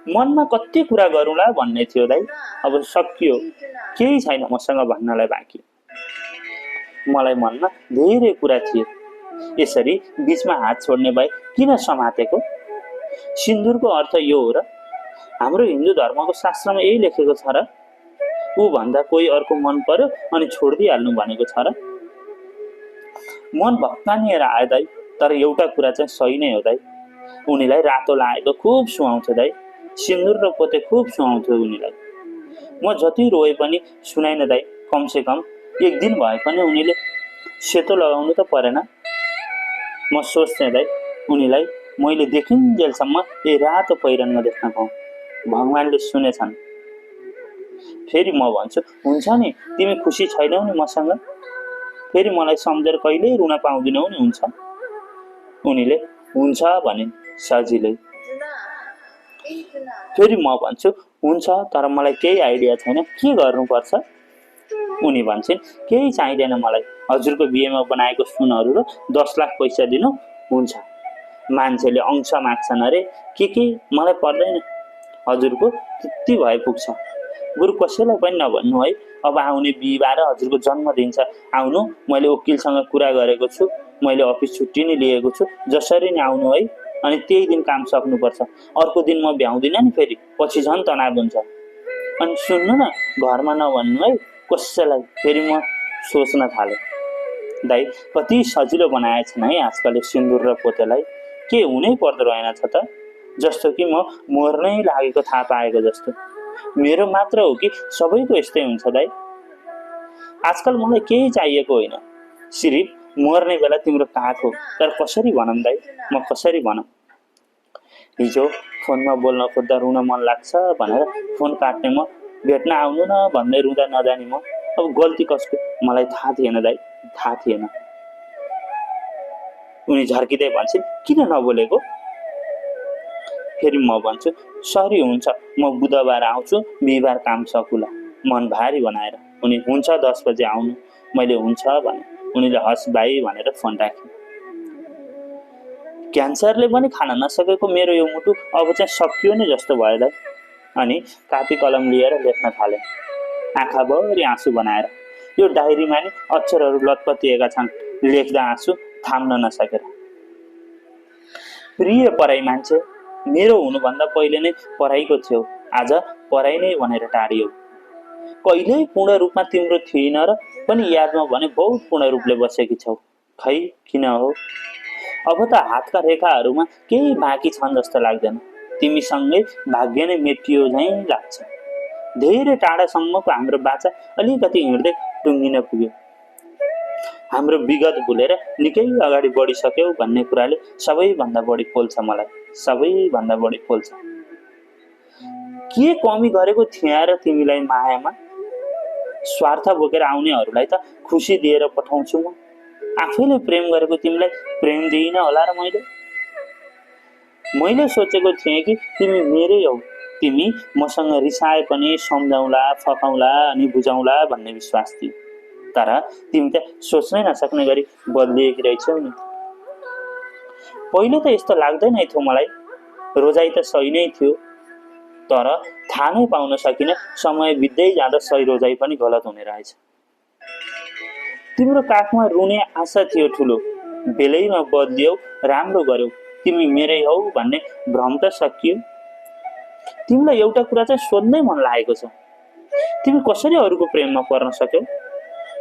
मनमा कति कुरा गरौँला भन्ने थियो दाइ। अब सकियो, केही छैन मसँग भन्नलाई बाँकी। मलाई मनमा धेरै कुरा थिए। यसरी बीचमा हात छोड्ने भए किन समातेको? सिन्दुरको अर्थ यो हो र? हाम्रो हिन्दू धर्मको शास्त्रमा यही लेखेको छ र? ऊ भन्दा कोही अर्को मन पर्यो अनि छोडिदिइहाल्नु भनेको छ र? मन भक्कानिएर आयो दाइ, तर एउटा कुरा चाहिँ सही नै हो दाइ। उनीलाई रातो लागेको खुब सुहाउँथ्यो दाइ, सिन्दुर र पोते खुब सुहाउँथ्यो उनीलाई। म जति रोए पनि सुनाइन दाइ, कमसे कम एक दिन भए पनि उनीले सेतो लगाउनु त परेन। म सोच्थेँ दाइ, उनीलाई मैले देखिन्जेलसम्म यही रातो पहिरनमा देख्न पाऊँ, भगवानले सुनेछन्। फेरि म भन्छु, हुन्छ नि, तिमी खुसी छैनौ नि मसँग, फेरि मलाई सम्झेर कहिल्यै रुन पाउँदिनौ नि, हुन्छ? उनीले हुन्छ भनिन् सजिलै। फेरि म भन्छु, हुन्छ, तर मलाई केही आइडिया छैन, के गर्नुपर्छ? उनी भन्छन्, केही चाहिँदैन मलाई, हजुरको बिहेमा बनाएको सुनहरू र 10 लाख पैसा दिनु हुन्छ। मान्छेले अंश माग्छन् अरे, के मलाई पर्दैन, हजुरको त्यति भए पुग्छ। बरु कसैलाई पनि नभन्नु है, अब आउने बिहिबार हजुरको जन्मदिन छ, आउनु, मैले वकिलसँग कुरा गरेको छु, मैले अफिस छुट्टी नै लिएको छु, जसरी नै आउनु है, अनि त्यही दिन काम सक्नुपर्छ। अर्को दिन म भ्याउँदिनँ नि, फेरि पछि झन् तनाव हुन्छ। अनि सुन्नु न, घरमा नभन्नु है कसैलाई। फेरि म सोच्न थालेँ, दाइ कति सजिलो बनाएछन् है आजकल सिन्दुर र पोतेलाई, के हुनै पर्दो रहेनछ त? जस्तो कि म मर्नै लागेको थाहा पाएको जस्तो। मेरो मात्र हो कि सबैको यस्तै हुन्छ दाइ? आजकल मलाई केही चाहिएको होइन, सिर्फ मर्ने बेला तिम्रो काख हो। तर कसरी भनौँ दाइ, म कसरी भनौँ? हिजो फोनमा बोल्न खोज्दा रुन मन लाग्छ भनेर फोन काट्ने म, भेट्न आउनु न भन्दै रुँदा नजानी म। अब गल्ती कसको? मलाई थाहा थिएन दाइ, थाहा थिएन। उनी झर्किँदै भन्छन्, किन नबोलेको? फेरि म भन्छु, सरी, हुन्छ, म बुधबार आउँछु, बिहिबार काम सकुला, मन भारी बनाएर। उनी हुन्छ 10 बजे आउनु, मैले हुन्छ भने। उनीले हस् भाइ भनेर फोन राखे। क्यान्सरले पनि खान नसकेको मेरो यो मुटु अब चाहिँ सकियो नै जस्तो भयो दाइ। अनि कापी कलम लिएर लेख्न थाले, आँखाभरि आँसु बनाएर। यो डायरीमा नि अक्षरहरू लतपतिएका छन्, लेख्दा आँसु थाम्न नसकेर। प्रिय पढाइ मान्छे, मेरो हुनुभन्दा पहिले नै पढाइको थियौ, आज पढाइ नै भनेर टाढियो। कहिल्यै पूर्ण रूपमा तिम्रो थिइन र पनि यादमा भने बहुत पूर्ण रूपले बसेकी छौ। खै किन हो? अब त हातका रेखाहरूमा केही बाँकी छन् जस्तो लाग्दैन, तिमीसँगै भाग्य नै मेटियो झैँ लाग्छ। धेरै टाढासम्मको हाम्रो बाचा अलिकति हिँड्दै टुङ्गिन पुग्यो। हाम्रो विगत भुलेर निकै अगाडि बढिसक्यौ भन्ने कुराले सबैभन्दा बढी पोल्छ मलाई, सबैभन्दा बढी पोल्छ। के कमी गरेको थिएँ र तिमीलाई मायामा? स्वार्थ बोकेर आउनेहरूलाई त खुसी दिएर पठाउँछु म, आफैले प्रेम गरेको तिमीलाई प्रेम दिइन होला र मैले सोचेको थिएँ कि तिमी मेरै हौ, तिमी मसँग रिसाए पनि सम्झाउला, फकाउला अनि बुझाउला भन्ने विश्वास थियो। तर तिमी त सोच्नै नसक्ने गरी बदलिएकी रहेछौ नि। पहिले त यस्तो लाग्दैन थियो मलाई, रोजाइ त सही नै थियो, तर थाहा नै पाउन सकिन समय बित्दै जाँदा सही रोजाइ पनि गलत हुने रहेछ। तिम्रो काखमा रुने आशा थियो ठुलो, बेलैमा बदलियौ, राम्रो गर्यौ, तिमी मेरै हौ भन्ने भ्रम त सकियो। तिमीलाई एउटा कुरा चाहिँ सोध्नै मन लागेको छ, तिमी कसरी अरूको प्रेममा पर्न सक्यौ?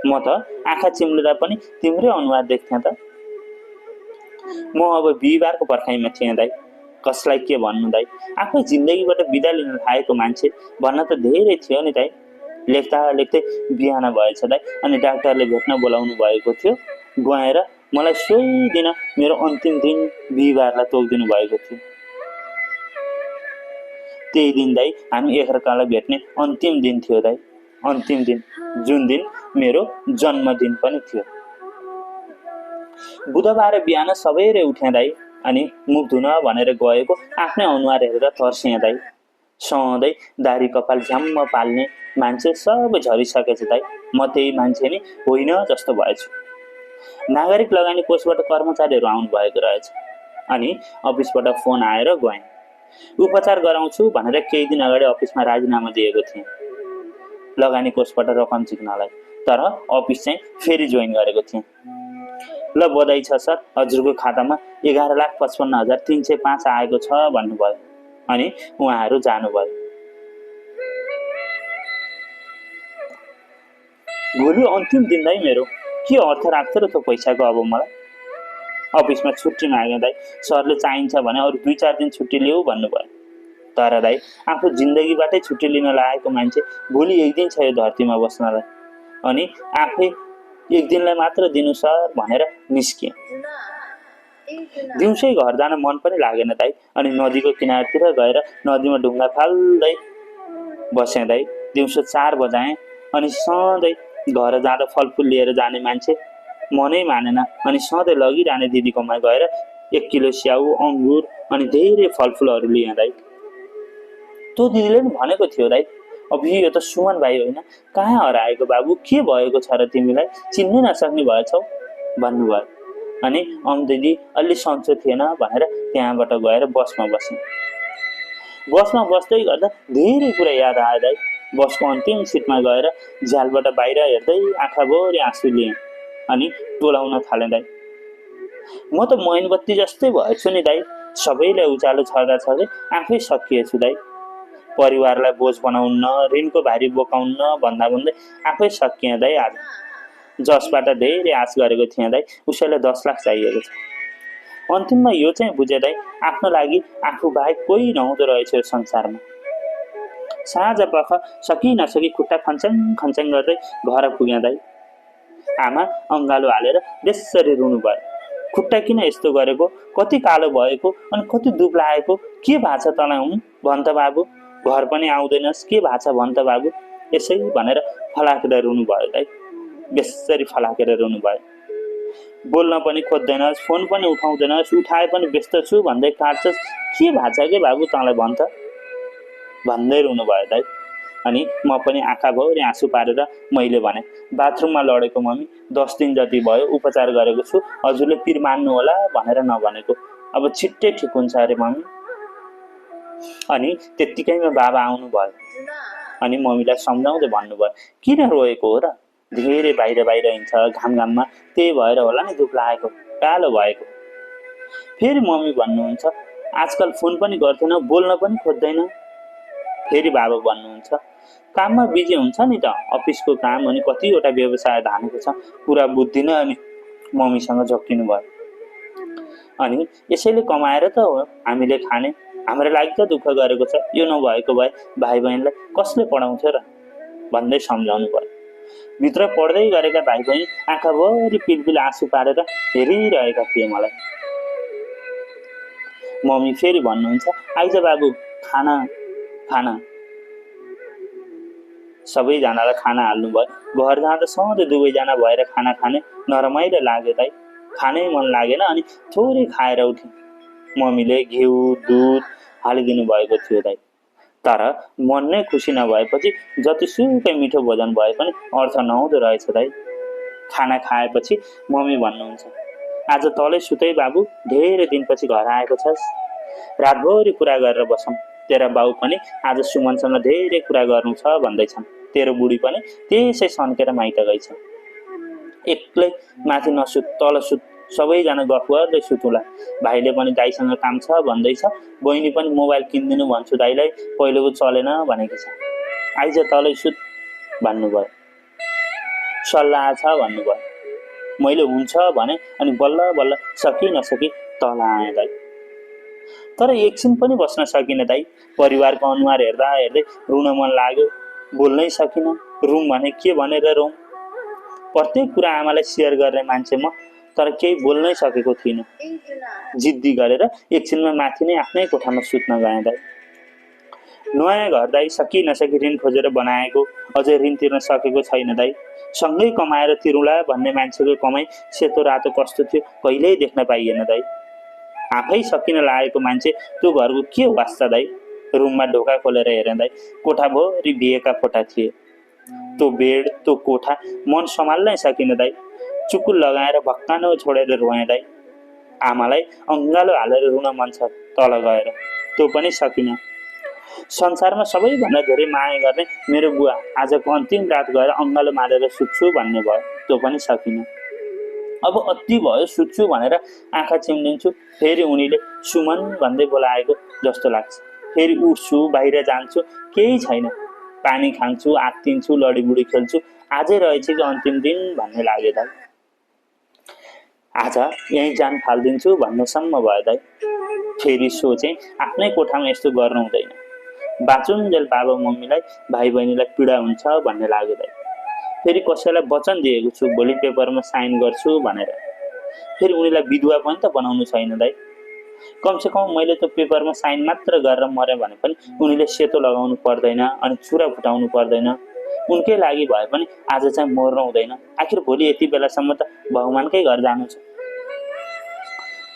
म त आँखा चिम्लिँदा पनि तिम्रै अनुहार देख्थेँ त। म अब बिहिबारको पर्खाइमा थिएँ दाइ, कसलाई के भन्नु दाइ, आफै जिन्दगीबाट बिदा लिन थालेको मान्छे भन्न त धेरै थियो नि दाइ। लेख्दा लेख्दै बिहान भएछ दाइ, अनि डाक्टरले भेट्न बोलाउनु भएको थियो। गएर मलाई सोही दिन मेरो अन्तिम दिन बिहिबारलाई तोकिदिनु भएको थियो। त्यही दिन दाइ हामी एकअर्कालाई भेट्ने अन्तिम दिन थियो दाइ, अन्तिम दिन, जुन दिन मेरो जन्मदिन पनि थियो। बुधबार बिहान सबेरै उठेँ दाइ, अनि मुख धुन भनेर गएको आफ्नै अनुहार हेरेर तर्सिएँ दाइ। सधैँ दारी कपाल झ्याम्म पाल्ने मान्छे सब झरिसकेछ दाइ, म त्यही मान्छे नि होइन जस्तो भएछु। नागरिक लगानी कोषबाट कर्मचारीहरू आउनु भएको रहेछ, अनि अफिसबाट फोन आएर गएँ। उपचार गराउँछु भनेर केही दिन अगाडि अफिसमा राजीनामा दिएको थिएँ लगानी कोषबाट रकम झिक्नलाई, तर अफिस चाहिँ फेरि जोइन गरेको थिएँ। ल बधाई छ सर, हजुरको खातामा 11,55,305 आएको छ भन्नुभयो, अनि उहाँहरू जानुभयो। भोलि अन्तिम दिन दाइ मेरो, के अर्थ राख्छ र त्यो पैसाको? अब मलाई अफिसमा छुट्टी माग्यो दाइ, सरले चाहिन्छ भने अरू 2-4 दिन छुट्टी लिऊ भन्नुभयो। तर दाइ आफू जिन्दगीबाटै छुट्टी लिन लागेको मान्छे भोलि एक दिन छ यो धरतीमा बस्नलाई, अनि आफै एक दिनलाई मात्र दिनु सर भनेर निस्किएँ। दिउँसै घर जान मन पनि लागेन दाइ, अनि नदीको किनारतिर गएर नदीमा ढुङ्गा फाल्दै बसेँ दाइ। दिउँसो 4 बजाएँ, अनि सधैँ घर जाँदा फलफुल लिएर जाने मान्छे मनै मानेन, अनि सधैँ लगिरहने दिदीकोमा गएर 1 किलो स्याउ, अङ्गुर अनि धेरै फलफुलहरू लिएँ दाइ। त्यो दिदीले नि भनेको थियो दाइ, अब यो त सुमन भाइ होइन, कहाँ हराएको बाबु, के भएको छ र तिमीलाई, चिन्नै नसक्ने भएछौ भन्नुभयो। अनि दिदी अलि सन्चो थिएन भनेर त्यहाँबाट गएर बसमा बसेँ। बसमा बस्दै गर्दा धेरै कुरा याद आयो दाइ। बसको अन्तिम सिटमा गएर झ्यालबाट बाहिर हेर्दै आँखाभरि आँसु लिएँ, अनि टोलाउन थालेँ दाइ। म त मोइनबत्ती जस्तै भएछु नि दाइ, सबैलाई उज्यालो छर्दा छर्दै आफै सकिएछु दाइ। परिवारलाई बोझ बनाउन, ऋणको भारी बोकाउन भन्दा भन्दै आफै सकिएँ दाइ। आज जसबाट धेरै आश गरेको थिएँ दाइ, उसैलाई 10 लाख चाहिएको छ। अन्तिममा यो चाहिँ बुझे दाइ, आफ्नो लागि आफू बाहेक कोही नहुँदो रहेछ यो संसारमा। साँझ पख सकि नसकी खुट्टा खन्छङ खन्छङ गर्दै घर पुगेँ दाइ। आमा अङ्गालो हालेर बेसरी रुनु भयो। खुट्टा किन यस्तो गरेको, कति कालो भएको अनि कति दुब लागेको, के भाछ तँलाई हुँ भन् त बाबु, घर पनि आउँदैनस्, के भाछ भन् त बाबु, यसै भनेर फलाकेर रुनु भयो दाइ। बेसरी फलाकेर रुनु भयो। बोल्न पनि खोज्दैनस्, फोन पनि उठाउँदैनस्, उठाए पनि व्यस्त छु भन्दै काट्छस्, के भाछ के बाबु तँलाई भन् त भन्दै रुनु भयो दाइ। अनि म पनि आँखाभरि आँसु पारेर मैले भने, बाथरुममा लडेको मम्मी, 10 दिन जति भयो उपचार गरेको छु, हजुरले पिर मान्नु होला भनेर नभनेको, अब छिट्टै ठिक हुन्छ अरे मम्मी। अनि त्यत्तिकैमा बाबा आउनु भयो, अनि मम्मीलाई सम्झाउँदै भन्नुभयो, किन रोएको हो र, धेरै बाहिर बाहिर हिँड्छ घाममा, त्यही भएर होला नि दुख लागेको, कालो भएको। फेरि मम्मी भन्नुहुन्छ, आजकल फोन पनि गर्दैन, बोल्न पनि खोज्दैन। फेरि बाबा भन्नुहुन्छ, काममा बिजी हुन्छ नि त, अफिसको काम अनि कतिवटा व्यवसाय धानेको छ, पुरा बुझ्दिन। अनि मम्मीसँग झोक्किनु भयो। अनि यसैले कमाएर त हो हामीले खाने, हाम्रो लागि त दुःख गरेको छ, यो नभएको भए भाइ बहिनीलाई कसले पढाउँथ्यो र भन्दै सम्झाउनु भयो। भित्र पढ्दै गरेका भाइ बहिनी आँखाभरि पिलपिल आँसु पारेर हेरिरहेका थिए मलाई। मम्मी फेरि भन्नुहुन्छ, आइज बाबु खाना खाना। सबैजनालाई खाना हाल्नुभयो। घर जाँदा सधैँ दुवैजना भएर खाना खाने, नरमाइलो लाग्यो दाइ। खानै मन लागेन, अनि थोरै खाएर उठेँ। मम्मीले घिउ दुध हालिदिनु भएको थियो दाइ। तर मन नै खुसी नभएपछि जतिसुकै मिठो भोजन भए पनि अर्थ नहुँदो रहेछ दाइ। खाना खाएपछि मम्मी भन्नुहुन्छ, आज तलै सुतै बाबु, धेरै दिनपछि घर आएको छस्, रातभरि कुरा गरेर बसौँ। तेरा बाउ पनि आज सुमनसँग धेरै कुरा गर्नु छ भन्दैछन्, तेरो बुढी पनि त्यसै सन्केर माइत गइछ। एक्लै माथि नसुत, तल सुत, सबैजना गफ गर्दै सुतुला। भाइले पनि दाइसँग काम छ भन्दैछ, बहिनी पनि मोबाइल किनिदिनु भन्छु दाइलाई, पहिलेको चलेन भनेको छ, आइज तलै सुत भन्नुभयो। सल्लाह छ भन्नुभयो। मैले हुन्छ भने अनि बल्ल बल्ल सकि नसकी तल आएँ दाइ। तर एकछिन पनि बस्न सकिनँ दाइ। परिवारको अनुहार हेर्दा हेर्दै रुन मन लाग्यो, बोल्नै सकिनँ। रुम भने के भनेर रुम, प्रत्येक कुरा आमालाई सेयर गर्ने मान्छे म, तर केही बोल्नै सकेको थिइनँ। जिद्दी गरेर एकछिनमा माथि नै आफ्नै कोठामा सुत्न गएँ दाइ। नयाँ घर दाइ, सकि नसकी ऋण खोजेर बनाएको, अझै ऋण तिर्न सकेको छैन दाइ। सँगै कमाएर तिरौँला भन्ने मान्छेको कमाई सेतो रातो कस्तो थियो कहिल्यै देख्न पाइएन दाइ। आफै सकिन लागेको मान्छे त्यो घरको के वास्ता दाइ। रुममा ढोका खोलेर हेरेँ दाइ, कोठाभरि बिहेका फोटा थिए। त्यो बेड, त्यो कोठा मन सम्हाल्नै सकिन दाइ। चुकुल लगाएर भक्कानो छोडेर रोएँ दाइ। आमालाई अङ्गालो हालेर रुन मन छ तल गएर, त्यो पनि सकिनँ। संसारमा सबैभन्दा धेरै माया गर्ने मेरो बुवा आजको अन्तिम रात गएर अङ्गालो मारेर सुत्छु भन्ने भयो, त्यो पनि सकिनँ। अब अति भयो, सुत्छु भनेर आँखा चिम्लिन्छु, फेरि उनीले सुमन भन्दै बोलाएको जस्तो लाग्छ। फेरि उठ्छु, बाहिर जान्छु, केही छैन। पानी खान्छु, आत्तिन्छु, लडीबुडी खेल्छु, आजै रहेछ कि अन्तिम दिन भन्ने लाग्यो दाइ। आज यहीँ जान फालिदिन्छु भन्नेसम्म भयो दाइ। फेरि सोचेँ आफ्नै कोठामा यस्तो गर्नु हुँदैन, बाँचुन्जेल बाबा मम्मीलाई भाइ बहिनीलाई पीडा हुन्छ भन्ने लाग्यो दाइ। फेरि कसैलाई वचन दिएको छु भोलि पेपरमा साइन गर्छु भनेर, फेरि उनीलाई विधवा पनि त बनाउनु छैन दाइ। कमसेकम मैले त पेपरमा साइन मात्र गरेर मरेँ भने पनि उनीले सेतो लगाउनु पर्दैन अनि चुरा फुटाउनु पर्दैन, उनकै लागि भए पनि आज चाहिँ मर्नु हुँदैन। आखिर भोलि यति बेलासम्म त भगवानकै घर जानु छ।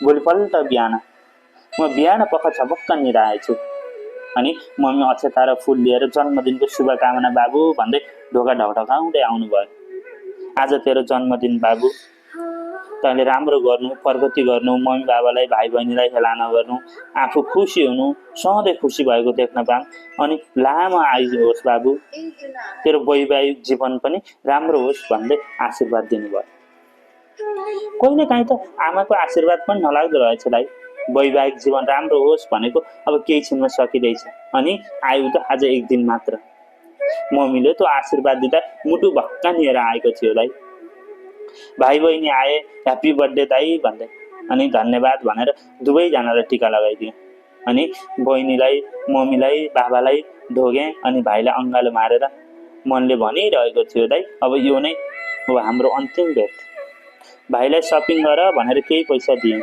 भोलिपल्ट बिहान पख छपक्क निराएछु अनि मम्मी अक्षता र फुल लिएर जन्मदिनको शुभकामना बाबु भन्दै ढोका ढकढकाउँदै आउनुभयो। आज तेरो जन्मदिन बाबु, तैँले राम्रो गर्नु, प्रगति गर्नु, मम्मी बाबालाई भाइ बहिनीलाई हेला नगर्नु, आफू खुसी हुनु, सधैँ खुसी भएको देख्न पाऊँ अनि लामो आयु होस् बाबु, तेरो वैवाहिक जीवन पनि राम्रो होस् भन्दै आशीर्वाद दिनुभयो। कहिलेकाहीँ त आमाको आशीर्वाद पनि नलाग्दो रहेछ दाइ। वैवाहिक जीवन राम्रो होस् भनेको अब केही छिनमा सकिँदैछ अनि आयु त आज एक दिन मात्र। मम्मीले त आशीर्वाद दिँदा मुटु भक्कानिएर आएको थियो दाइ। भाइ बहिनी आए, ह्याप्पी बर्थडे दाइ भन्दै अनि धन्यवाद भनेर दुवैजनालाई टिका लगाइदिएँ अनि बहिनीलाई, मम्मीलाई, बाबालाई ढोगेँ अनि भाइलाई अङ्गालो मारेर मनले भनिरहेको थियो दाइ अब यो नै हो हाम्रो अन्तिम भेट। भाइलाई सपिङ गर भनेर केही पैसा दिएँ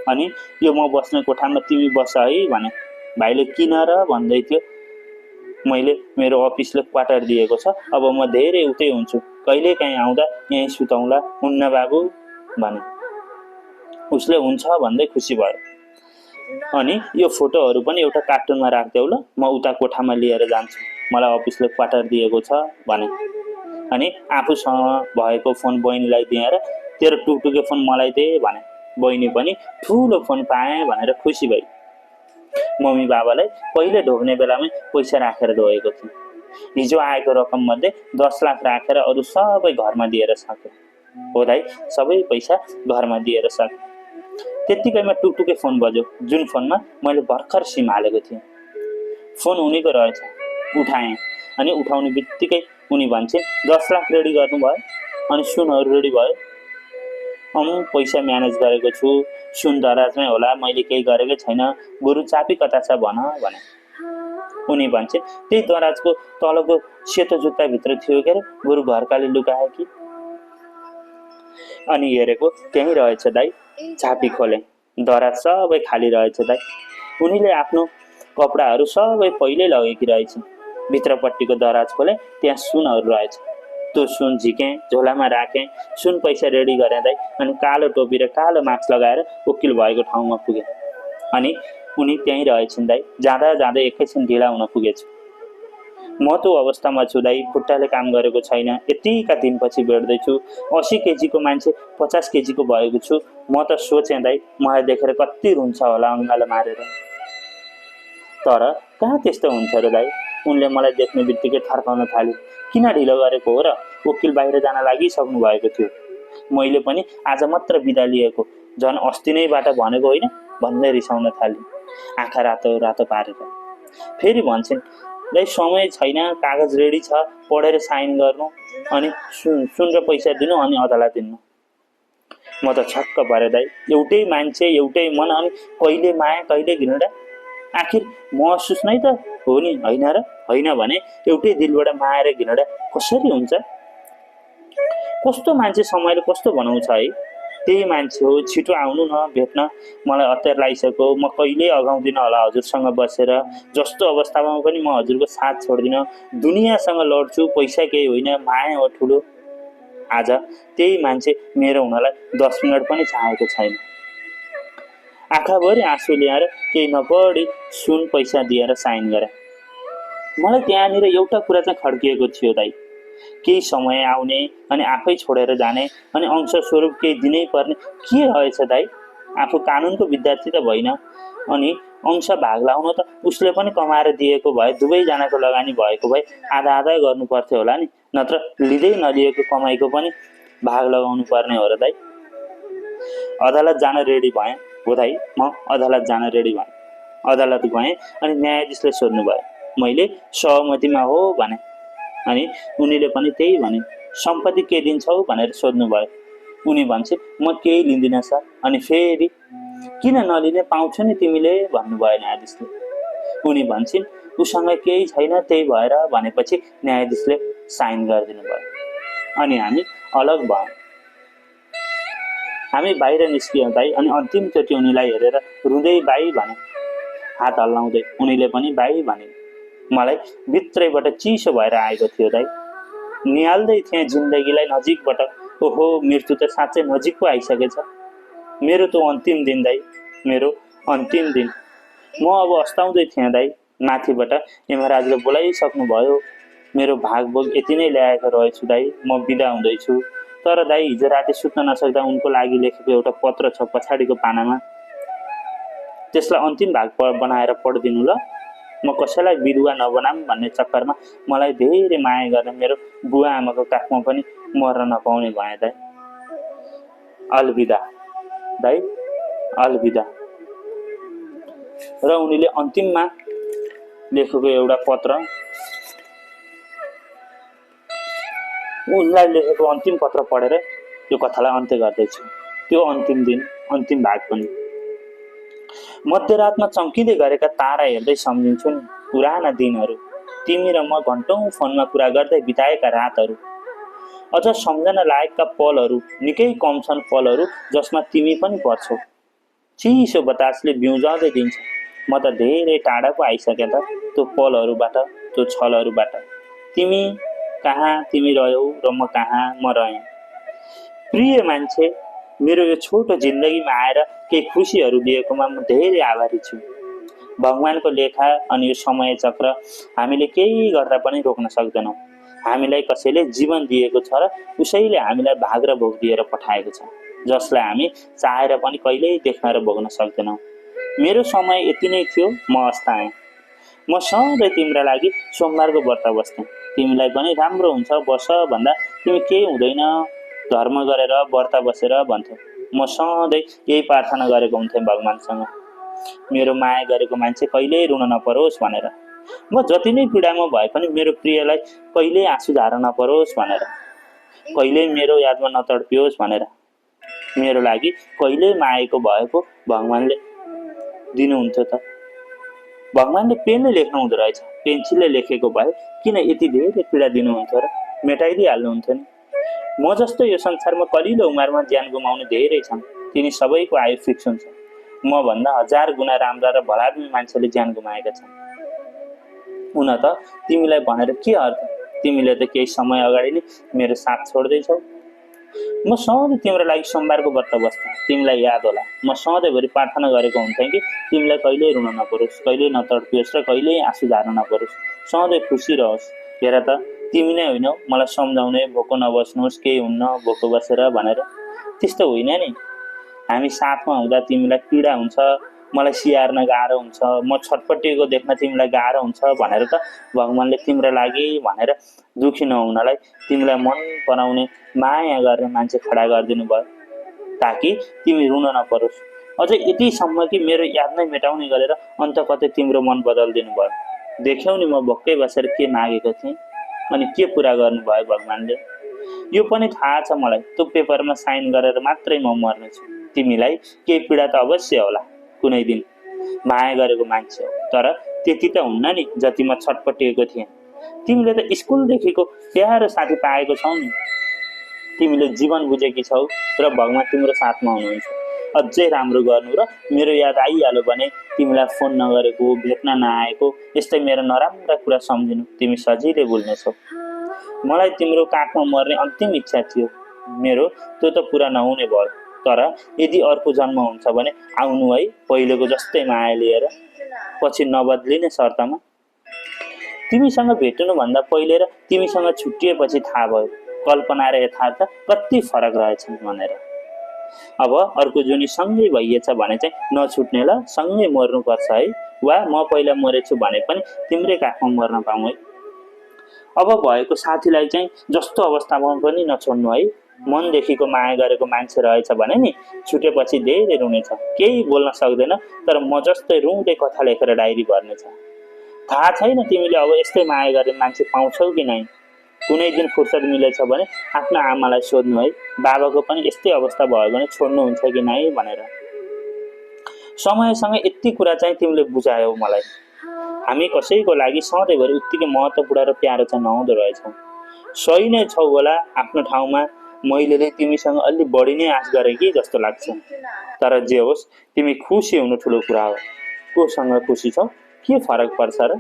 अनि यो म बस्ने कोठामा तिमी बस है भने। भाइले किन र भन्दै थियो। मैले मेरो अफिसले क्वार्टर दिएको छ, अब म धेरै उतै हुन्छु, कहिलेकाहीँ आउँदा यहीँ सुताउँला हुन्न बाबु भने। उसले हुन्छ भन्दै खुसी भयो। अनि यो फोटोहरू पनि एउटा कार्टुनमा राखिदेऊ ल, म उता कोठामा लिएर जान्छु, मलाई अफिसले क्वार्टर दिएको छ भने। अनि आफूसँग भएको फोन बहिनीलाई दिएर तेरो टुकटुके फोन मलाई दे भने। बहिनी पनि ठुलो फोन पाएँ भनेर खुसी भई। मम्मी बाबालाई पहिले ढोग्ने बेलामै पैसा राखेर ढोगेको थिएँ। हिजो आएको रकम मध्ये 10 लाख राखेर अरू सबै घरमा दिएर सकेँ। हो दाइ, सबै पैसा घरमा दिएर सकेँ। त्यत्तिकैमा टुकटुके फोन बज्यो, जुन फोनमा मैले भर्खर सिम हालेको थिएँ। फोन उनीको रहेछ। उठाएँ अनि उठाउने बित्तिकै उनी भन्छे 10 लाख रेडी गर्नुभयो अनि सुनहरू रेडी भयो। पैसा म्यानेज गरेको छु, सुन दराजमै होला, मैले केही गरेकै छैन, बरु चाबी कता छ भन भने। उनी भन्छे त्यही दराजको तलको सेतो जुत्ताभित्र थियो के अरे, बरु घरकाले लुकाए कि। अनि हेरेको त्यहीँ रहेछ दाइ। चाबी खोले, दराज सबै खाली रहेछ दाइ। उनीले आफ्नो कपडाहरू सबै पहिल्यै लगेकी रहेछ। भित्रपट्टिको दराज खोले, त्यहाँ सुनहरू रहेछ। त्यो सुन झिकेँ, झोलामा राखेँ, सुन पैसा रेडी गरेँ दाइ। अनि कालो टोपी र कालो मास्क लगाएर वकिल भएको ठाउँमा पुगेँ अनि उनी त्यहीँ रहेछन् दाइ। जाँदा जाँदै एकैछिन ढिला हुन पुगेछु। म त्यो अवस्थामा छु दाइ, खुट्टाले काम गरेको छैन, यतिका दिनपछि भेट्दैछु। 80 केजीको मान्छे 50 केजीको भएको छु। म त सोचेँ दाइ मलाई देखेर कति रुन्छ होला अङ्गालो मारेर, तर कहाँ त्यस्तो हुन्थ्यो र दाइ। उनले मलाई देख्ने बित्तिकै थर्काउन थाले। किन ढिलो गरेको हो र, वकिल बाहिर जान लागिसक्नु भएको थियो। मैले पनि आज मात्र बिदा लिएको, झन् अस्ति नैबाट भनेको होइन भन्दै रिसाउन थालेँ, आँखा रातो रातो पारेर। फेरि भन्छन् दाइ समय छैन, कागज रेडी छ, पढेर साइन गर्नु अनि सुन र पैसा दिनु अनि अदालत दिनु। म त छक्क परेँ दाइ। एउटै मान्छे, एउटै मन, अनि कहिले माया कहिले घृणा। आखिर महसुस नै त हो नि, होइन र? होइन भने एउटै दिलबाट माया र घृणा कसरी हुन्छ? कस्तो मान्छे समयले कस्तो बनाउँछ है। त्यही मान्छे हो, छिटो आउनु न भेट्न, मलाई अत्यार लागिसक्यो, म कहिल्यै अगाउँदिनँ होला हजुरसँग बसेर। जस्तो अवस्थामा पनि म हजुरको साथ छोड्दिनँ, दुनियाँसँग लड्छु, पैसा केही होइन, माया हो ठुलो। आज त्यही मान्छे मेरो हुनलाई 10 मिनट पनि चाहेको छैन। आँखाभरि आँसु ल्याएर केही नपढी सुन पैसा दिएर साइन गरेँ। मलाई त्यहाँनिर एउटा कुरा चाहिँ खड्किएको थियो दाइ, केही समय आउने अनि आफै छोडेर जाने अनि अंश स्वरूप केही दिनै पर्ने के रहेछ दाइ। आफू कानुनको विद्यार्थी त होइन, अनि अंश भाग लाउन त उसले पनि कमाएर दिएको भए, दुवैजनाको लगानी भएको भए आधा आधा गर्नु पर्थ्यो होला नि, नत्र लिँदै नलिएको कमाइको पनि भाग लगाउनु पर्ने हो र दाइ। अदालत जान रेडी भएँ। हो दाइ, म अदालत जान रेडी भएँ। अदालत गएँ अनि न्यायाधीशले सोध्नुभयो मैले सहमतिमा हो भने। अनि उनीले पनि त्यही भने। सम्पत्ति के दिन्छौ भनेर सोध्नुभयो। उनी भन्छन् म केही लिँदिनँ सर। अनि फेरि किन नलिने, पाउँछौ नि तिमीले भन्नुभयो न्यायाधीशले। उनी भन्छन् उसँग केही छैन त्यही भएर भनेपछि न्यायाधीशले साइन गरिदिनु भयो। अनि हामी अलग भयौँ। हामी बाहिर निस्कियौँ दाइ। अनि अन्तिमचोटि उनीलाई हेरेर रुँदै बाई भने, हात हल्लाउँदै। उनीले पनि बाई भने। मलाई भित्रैबाट चिसो भएर आएको थियो दाइ। निहाल्दै थिएँ जिन्दगीलाई नजिकबाट। ओहो, मृत्यु त साँच्चै नजिक पो आइसकेछ। मेरो त अन्तिम दिन दाइ, मेरो अन्तिम दिन। म अब अस्ताउँदै थिएँ दाइ। माथिबाट यमराजले बोलाइसक्नुभयो। मेरो भागभोग यति नै ल्याएको रहेछु दाइ, म बिदा हुँदैछु। तर दाइ, हिजो राति सुत्न नसक्दा उनको लागि लेखेको एउटा पत्र छ पछाडिको पानामा। त्यसलाई अन्तिम भाग बनाएर पढिदिनु ल। म कसैलाई विधवा नबनाम भन्ने चक्करमा मलाई धेरै माया गर्ने मेरो बुवा आमाको काखमा पनि मर्न नपाउने भए दाइ। अलविदा दाइ, अलविदा। र उनीले अन्तिममा लेखेको एउटा पत्र, उनलाई लेखेको अन्तिम पत्र पढेर यो कथालाई अन्त्य गर्दैछु। त्यो अन्तिम दिन, अन्तिम भाग पनि। मध्यरातमा चम्किँदै गरेका तारा हेर्दै सम्झिन्छु नि पुराना दिनहरू। तिमी र म घन्टौँ फोनमा कुरा गर्दै बिताएका रातहरू। अझ सम्झना लायकका पलहरू निकै कम छन्, पलहरू जसमा तिमी पनि पर्छौ। चिसो बतासले बिउजाउँदै दिन्छ। म त धेरै टाढा पो आइसकेँ त त्यो पलहरूबाट, त्यो छलहरूबाट। तिमी कहाँ तिमी रह्यौ र म कहाँ म रहेँ। प्रिय मान्छे, मेरो यो छोटो जिन्दगीमा आएर केही खुसीहरू दिएकोमा म धेरै आभारी छु। भगवानको लेखा अनि यो समय चक्र हामीले केही गर्दा पनि रोक्न सक्दैनौँ। हामीलाई कसैले जीवन दिएको छ र उसैले हामीलाई भाग र भोग दिएर पठाएको छ, जसलाई हामी चाहेर पनि कहिल्यै देख्न र भोग्न सक्दैनौँ। मेरो समय यति नै थियो। म अस्ताएँ। म सधैँ तिम्रा लागि सोमबारको व्रत बस्थेँ। तिमीलाई पनि राम्रो हुन्छ बस भन्दा तिमी केही हुँदैन धर्म गरेर व्रत बसेर भन्थ्यौ। म सधैँ यही प्रार्थना गरेको हुन्थेँ भगवानसँग, मेरो माया गरेको मान्छे कहिल्यै रुन नपरोस् भनेर। म जति नै पीडामा भए पनि मेरो प्रियलाई कहिल्यै आँसु झार्न नपरोस् भनेर, कहिल्यै मेरो यादमा नतडपियोस् भनेर। मेरो लागि कहिल्यै माएको भएको भगवानले दिनुहुन्थ्यो त। भगवानले पेनले लेख्नु हुँदो रहेछ, पेन्सिलले लेखेको भए किन यति धेरै पीडा दिनुहुन्थ्यो र, मेटाइदिइहाल्नुहुन्थ्यो नि। म जस्तो यो संसारमा कलिलो उमेरमा ज्यान गुमाउने धेरै छन्। तिनी सबैको आयु फिक्स हुन्छ। म भन्दा 1000 गुणा राम्रा र भलाद्मी मान्छेले ज्यान गुमाएका छन्। हुन त तिमीलाई भनेर के अर्थ, तिमीले त केही समय अगाडि नै मेरो साथ छोड्दैछौ। म सधैँ तिम्रो लागि सोमबारको व्रत बस्थेँ। तिमीलाई याद होला, म सधैँभरि प्रार्थना गरेको हुन्थेँ कि तिमीलाई कहिल्यै रुन नपरोस्, कहिल्यै नतडपियोस् र कहिल्यै आँसु झार्न नपरोस्, सधैँ खुसी रहोस्। हेर त, तिमी नै होइनौ मलाई सम्झाउने भोको नबस्नुहोस्, केही हुन्न भोको बसेर भनेर। त्यस्तो होइन नि। हामी साथमा हुँदा तिमीलाई पीडा हुन्छ, मलाई स्याहार्न गाह्रो हुन्छ, म छटपटिएको देख्न तिमीलाई गाह्रो हुन्छ भनेर त भगवानले तिम्रो लागि भनेर दुखी नहुनलाई तिमीलाई मन पराउने माया गर्ने मान्छे खडा गरिदिनु भयो, ताकि तिमी रुन नपरोस्। अझै यतिसम्म कि मेरो याद नै मेटाउने गरेर अन्त कतै तिम्रो मन बदलिदिनु भयो। देख्यौ नि म भोकै बसेर के मागेको थिएँ अनि के पुरा गर्नुभयो भगवानले। यो पनि थाहा छ मलाई, त्यो पेपरमा साइन गरेर मात्रै म मर्नेछु। तिमीलाई केही पीडा त अवश्य होला कुनै दिन। माया गरेको मान्छे हो, तर त्यति त हुन्न नि जति म छटपटिएको थिएँ। तिमीले त स्कुलदेखिको प्यारो साथी पाएको छौ नि। तिमीले जीवन बुझेकी छौ र भगवान तिम्रो साथमा हुनुहुन्छ। अझै राम्रो गर्नु र मेरो याद आइहाल्यो भने तिमीलाई फोन नगरेको, भेट्न नआएको, यस्तै मेरो नराम्रा कुरा सम्झिनु तिमी सजिलै भुल्नेछौ। मलाई तिम्रो काखमा मर्ने अन्तिम इच्छा थियो मेरो, त्यो त पुरा नहुने भयो। तर यदि अर्को जन्म हुन्छ भने आउनु है, पहिलेको जस्तै माया लिएर, पछि नबदलिने शर्तमा। तिमीसँग भेट्नुभन्दा पहिले र तिमीसँग छुट्टिएपछि थाहा भयो कल्पना र यथार्थ कति फरक रहेछन् भनेर। अब अर्को जुनी सँगै भइएछ भने चाहिँ नछुट्ने ल, सँगै मर्नुपर्छ है। वा म पहिला मरेछु भने पनि तिम्रै काखमा मर्न पाऊँ है। अब भएको साथीलाई चाहिँ जस्तो अवस्थामा पनि नछोड्नु है। मनदेखिको माया गरेको मान्छे रहेछ भने नि छुटेपछि धेरै रुनेछ, केही बोल्न सक्दैन, तर म जस्तै रुँदै कथा लेखेर डायरी भर्नेछ। थाहा छैन तिमीले अब यस्तै माया गर्ने मान्छे पाउँछौ कि नै। कुनै दिन फुर्सद मिलेछ भने आफ्नो आमालाई सोध्नु है, बाबाको पनि यस्तै अवस्था भयो भने छोड्नुहुन्छ कि नै भनेर। समयसँग यति कुरा चाहिँ तिमीले बुझायौ मलाई। हामी कसैको लागि सधैँभरि उत्तिकै महत्त्वपूर्ण र प्यारो चाहिँ नहुँदो रहेछौँ। सही नै छौ होला, आफ्नो ठाउँमा मैले तिमीसँग अलि बढी नै आश गरेँ कि जस्तो लाग्छ। तर जे होस्, तिमी खुसी हुनु ठुलो कुरा हो। कोसँग खुसी छौ, के फरक पर्छ र?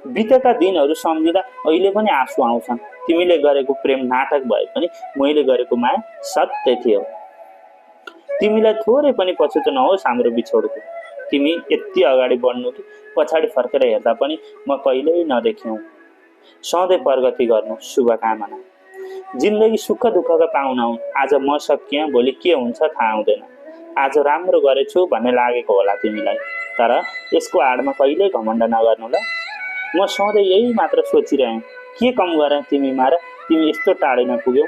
बितेका दिनहरू सम्झिँदा अहिले पनि आँसु आउँछन्। तिमीले गरेको प्रेम नाटक भए पनि मैले गरेको माया सत्य थियो। तिमीलाई थोरै पनि पछुतो नहोस् हाम्रो बिछोडको। तिमी यति अगाडि बढ्नु कि पछाडि फर्केर हेर्दा पनि म कहिल्यै नदेख्यौँ। सधैँ प्रगति गर्नु, शुभकामना। जिन्दगी सुख दुःखका पाहुना हुन्। आज म सकिएँ, भोलि के हुन्छ थाहा हुँदैन। आज राम्रो गरेछु भन्ने लागेको होला तिमीलाई, तर यसको आडमा कहिल्यै घमण्ड नगर्नु ल। म सधैँ यही मात्र सोचिरहेँ, के कम गरेँ तिमीमा र तिमी यस्तो टाढै नपुग्यौ।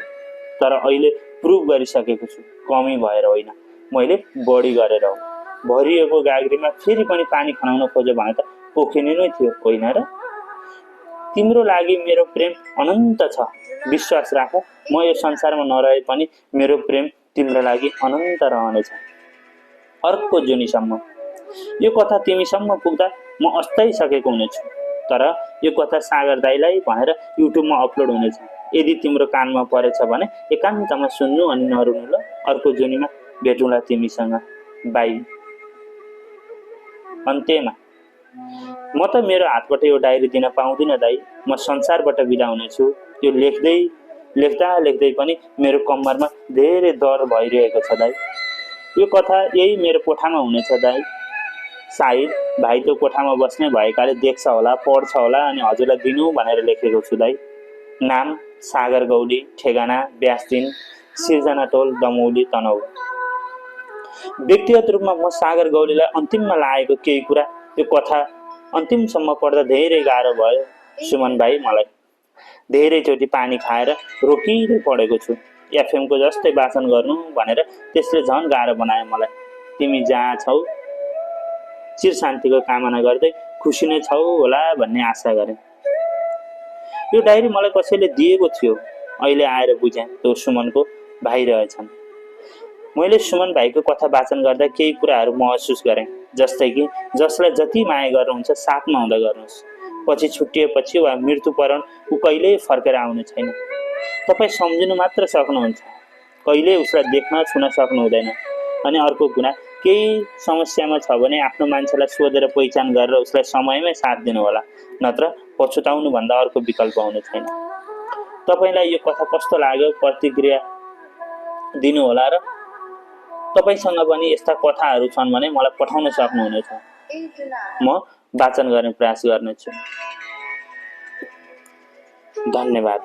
तर अहिले प्रुभ गरिसकेको छु, कमी भएर होइन, मैले बढी गरेर हो। भरिएको गाग्रीमा फेरि पनि पानी खनाउन खोज्यो भने त पोखिनु नै थियो, होइन र? तिम्रो लागि मेरो प्रेम अनन्त छ, विश्वास राख। म यो संसारमा नरहे पनि मेरो प्रेम तिम्रो लागि अनन्त रहनेछ, अर्को जुनीसम्म। यो कथा तिमीसम्म पुग्दा म अस्ताइसकेको हुनेछु, तर यो कथा सागर दाइलाई भनेर युट्युबमा अपलोड हुनेछ। यदि तिम्रो कानमा परेछ भने एकान्तमा सुन्नु अनि नरुनु ल। अर्को जुनीमा भेटौँला तिमीसँग। बाई। अन्त्यमा म त मेरो हातबाट यो डायरी दिन पाउँदिनँ दाइ। म संसारबाट बिदा हुनेछु। यो लेख्दै पनि मेरो कम्मरमा धेरै दर्द भइरहेको छ दाइ। यो कथा यही मेरो कोठामा हुनेछ दाइ। सायद भाइ त्यो कोठामा बस्ने भएकाले देख्छ होला, पढ्छ होला अनि हजुरलाई दिनु भनेर लेखेको छु दाइ। नाम सागर गौली, ठेगाना ब्यासदिन, सिर्जना टोल, दमौली, तनहुँ। व्यक्तिगत रूपमा म सागर गौलीलाई अन्तिममा लागेको केही कुरा यो कथा अन्तिमसम्म पढ्दा धेरै गाह्रो भयो सुमन भाइ। मलाई धेरैचोटि पानी खाएर रोकिँदै पढेको छु। एफएमको जस्तै वाचन गर्नु भनेर त्यसले झन् गाह्रो बनायो मलाई। तिमी जहाँ छौ चिर शान्तिको कामना गर्दै खुसी नै छौ होला भन्ने आशा गरेँ। यो डायरी मलाई कसैले दिएको थियो, अहिले आएर बुझेँ त्यो सुमनको भाइ रहेछन्। मैले सुमन भाइको कथा वाचन गर्दा केही कुराहरू महसुस गरेँ, जस्तै कि जसलाई जति माया गर्नुहुन्छ साथमा हुँदा गर्नुहोस्। पछि छुट्टिएपछि वा मृत्युपरण ऊ कहिल्यै फर्केर आउने छैन। तपाईँ सम्झिनु मात्र सक्नुहुन्छ, कहिल्यै उसलाई देख्न छुन सक्नु हुँदैन। अनि अर्को कुरा, केही समस्यामा छ भने आफ्नो मान्छेलाई सोधेर पहिचान गरेर उसलाई समयमै साथ दिनु होला, नत्र पछुताउनुभन्दा अर्को विकल्प हुने छैन। तपाईँलाई यो कथा कस्तो लाग्यो प्रतिक्रिया दिनु होला र तपाईँसँग पनि यस्ता कथाहरू छन् भने मलाई पठाउन सक्नुहुनेछ। म वाचन गर्ने प्रयास गर्नेछु। धन्यवाद।